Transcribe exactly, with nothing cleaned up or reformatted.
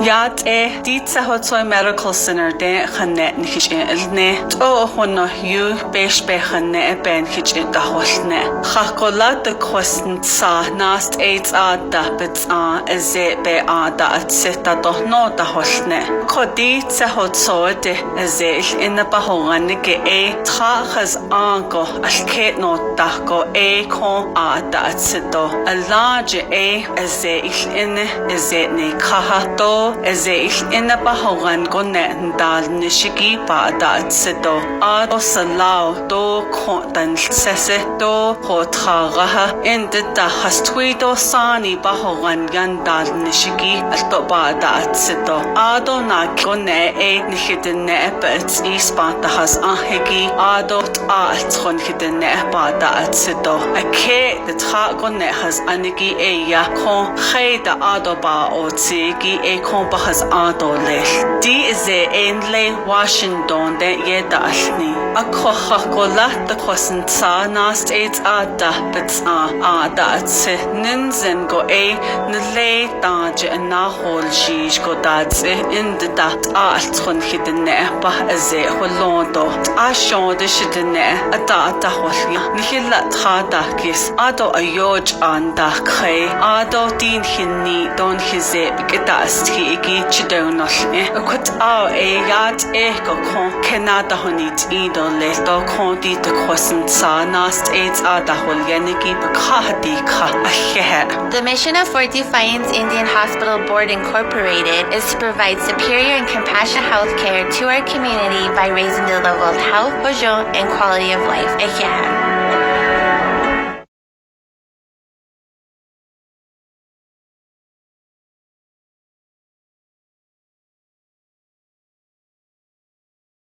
Yat e, di Tseho Tshoi Medical Center de khanet ni khich e el ne. To hono yu pesh pe khanet e pen khich e ta hol ne. Kha kola te kwas n sa nas e tsa ta pe tsa e ze pe a ta at se ta to no ta hol ne. Ko di Tseho Tshoi de e ze il in pa ho ngan ke e tha khas a ko al khe no ta ko e ko a ta at se to. A la je e e ze il in e ze ne kha ha to e ze il in pa ho ngan ko ne ndal ne shiki pa ta at se to. A to sa lao to ko tan se se to ko tha ga ha in de ta has thui to sa ni pa ho ngan yan dal ne shiki al to pa ta at se to. A to na ko ne e ni khit ne e pa at is pa ta has a he ki a to ta al chon khit ne e pa ta at se to. A khe de tha ko ne has an ki e ya ko khai ta a to pa o chi ki e ko pa has a to le. Di e ze en le Washington de ye ta al ni. A ko ha ko la ta ko sin sa nas e tsa ta pe tsa a ta at se nin zen ko e ne le ta je na hol shi ko ta tse in de ta ta al chon khit ne e pa e ze ho lo to. A sho de shi de ne e ta ta hol ni hi la tha ta kis a to a yo an ta khai a to tin hin ni don hi ze ke ta sti ki chi deu no e. Ko ta e ya e ko ko ke na ta ho ni ti do le to ko ti ta ko sin sa nas e tsa ta hol ya ni ki pa kha ti kha a he he. The mission of Fortifying's Indian Hospital Board Incorporated is to provide superior and compassionate health care to our community by raising the level of health, hojong, and quality of life. Again.